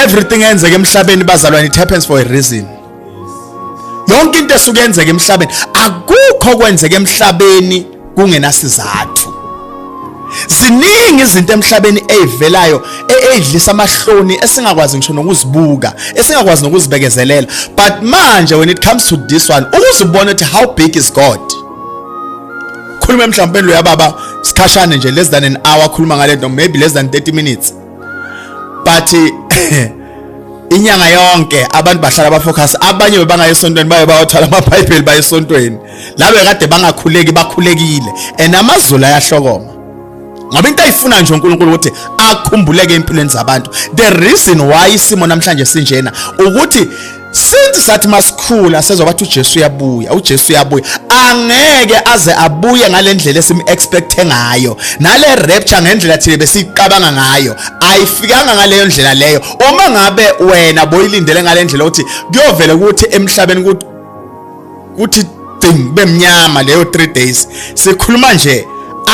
Everything eyenzeka emhlabeni, bazalwane, it happens for a reason. Yonke into esuke yenzeka emhlabeni, akukho kwenzeka emhlabeni kungenasizathu. Ziningi izinto emhlabeni ezivelayo ezidlisa amahloni, esingakwazi ngisho nokuzibuka, esingakwazi nokuzibekezelela. But manje, when it comes to this one, ukuze ubone ukuthi how big is God. Khuluma mhlawumbe lo yababa sikhashane nje, less than an hour, khuluma ngale nto, maybe less than 30 minutes, but inyanga yonke abantu bahlala bafocus. Abanye bebangaya esontweni, baye bayothola amaBhayibheli, baye esontweni. Labo kade bangakhuleki bakhulekile, and amazulu ayahlokoma, ngoba into ayifuna nje uNkulunkulu ukuthi akhumbuleke empilweni zabantu. The reason why isimo namhlanje sinjena ukuthi since sathi masikhula sezwa bathi uJesu uyabuya, uJesu uyabuya, angeke aze abuye ngalendlela esim expecte ngayo, nale rapture ngendlela thina besicabanga ngayo ayifikanga ngaleyo ndlela leyo. Uma ngabe wena boyilindele ngalendlela ukuthi kuyovela ukuthi emhlabeni kuthi ding, bemnyama leyo 3 days sikhuluma nje,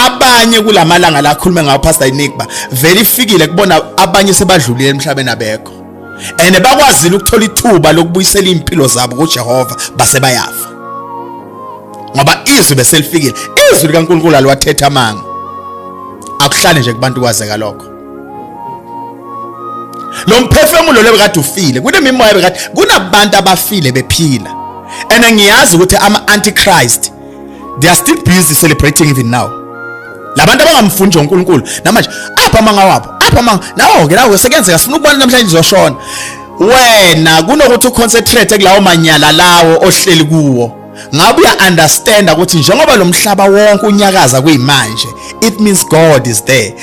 abanye kulamalanga la khulume ngawo Pastor Enigma, vele ifikile kubona, abanye sebadlulile emhlabeni, abekho, and bakwazile ukuthola ithuba lokubuyisela impilo zabo kuJehova base bayafa, ngoba izwi beselifikile. Izwi likaNkulunkulu aliwathetha amanga, akuhlale nje kubantu kwazeka lokho. Lo mphefumulo lo bekade ufile, kunemimoya bekade kunabantu abafile bephila, and ngiyazi ukuthi ama antichrist, they are still busy celebrating even now. Labantu abangamfundi nje uNkulunkulu namanje, apha amanga wabo, apha amanga nawo ke lawo sekenzeka. Sifuna ukubona namhlanje uzoshona wena, kunokuthi uconcentrate kulawo manyala lawo ohleli kuwo. Ngabe uya understand ukuthi njengoba lo mhlaba wonke unyakaza kuyimanje, it means God is there.